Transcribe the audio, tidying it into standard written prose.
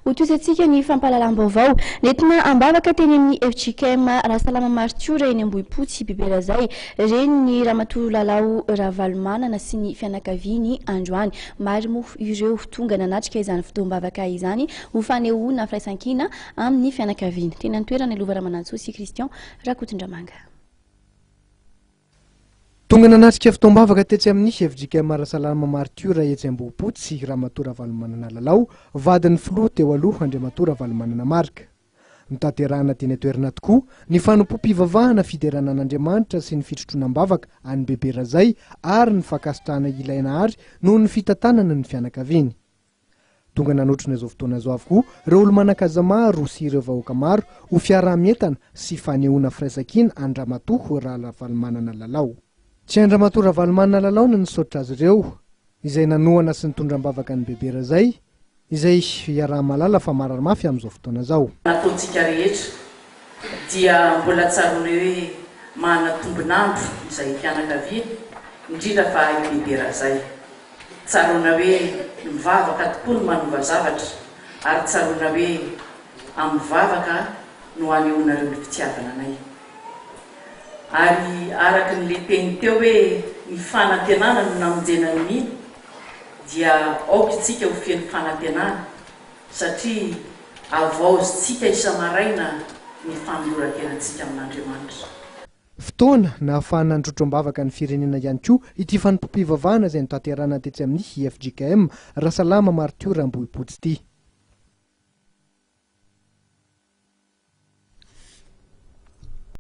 Hotohizantsika ny fampahalalam-baovao. Nentina am-bavaka teny amin'ny fjkm Rasalama Martiora eny Ambohipotsy Beberazay, renin'ny Ramatoa Lalao Ravalomanana sy ny fianakaviany androany. Maro moa ireo tonga nanatrika izany fotoam-bavaka izany ho fanehoana firaisankina amin'ny fianakaviana. Teny an-toerana i Lova Ramanantsoa sy Christian Rakotondramanga. Tonga nanatrika fotoam-bavaka tetsy amin'ny fjkm Rasalama Martiora etsy Ambohipotsy Ramatoa Ravalomanana Lalao, vadin'ny filoha teo aloha Andriamatoa Ravalomanana Marc. Notanterahina teny an-toerana tokoa ny fanompoam-pivavahana fiderana an'Andriamanitra sy ny fitrotroana am-bavaka an'i Bebe Razay ary ny fankasitrahana ilay Nahary noho ny fitantanana ny fianakaviany. Tonga nanotrona izao fotoana izao avokoa ireo olo-manan-kaja maro sy ireo vahoaka maro ho fiaraha-mientana sy fanehoana firaisankina an-dRamatoa Ravalomanana Lalao. Tsy an-dRamatoa Ravalomanana Lalao ny nisaotra azy ireo, izay nanohana sy nitondra am-bavaka an'i Bebe Razay, izay iaraha-mahalala fa marary mafy amin'izao fotoana izao. Nataontsika rehetra dia mbola tsaroana hoe manana tombon'andro izahay mpianakaviana, indrindra fa i Bebe Razay. Tsaroana hoe ny mivavaka tokoa no manova zavatra ary tsaroana hoe amin'ny vavaka no anehoanareo ny fitiavana anay. Ary araka ny le teny teo hoe ny fanantenana no namonjena ny mino dia aoka itsika ho feno fanantenana satria avaozintsika isa-maraina ny fanoloran-tenantsika amin'Andriamanitra. Fotoana nahafahana nitrotro am-bavaka ny firenena ihany koa ity fanompoam-pivavahana izay notanterahina tetsy amin'ny fjkm Rasalama Martiora Ambohipotsy ity.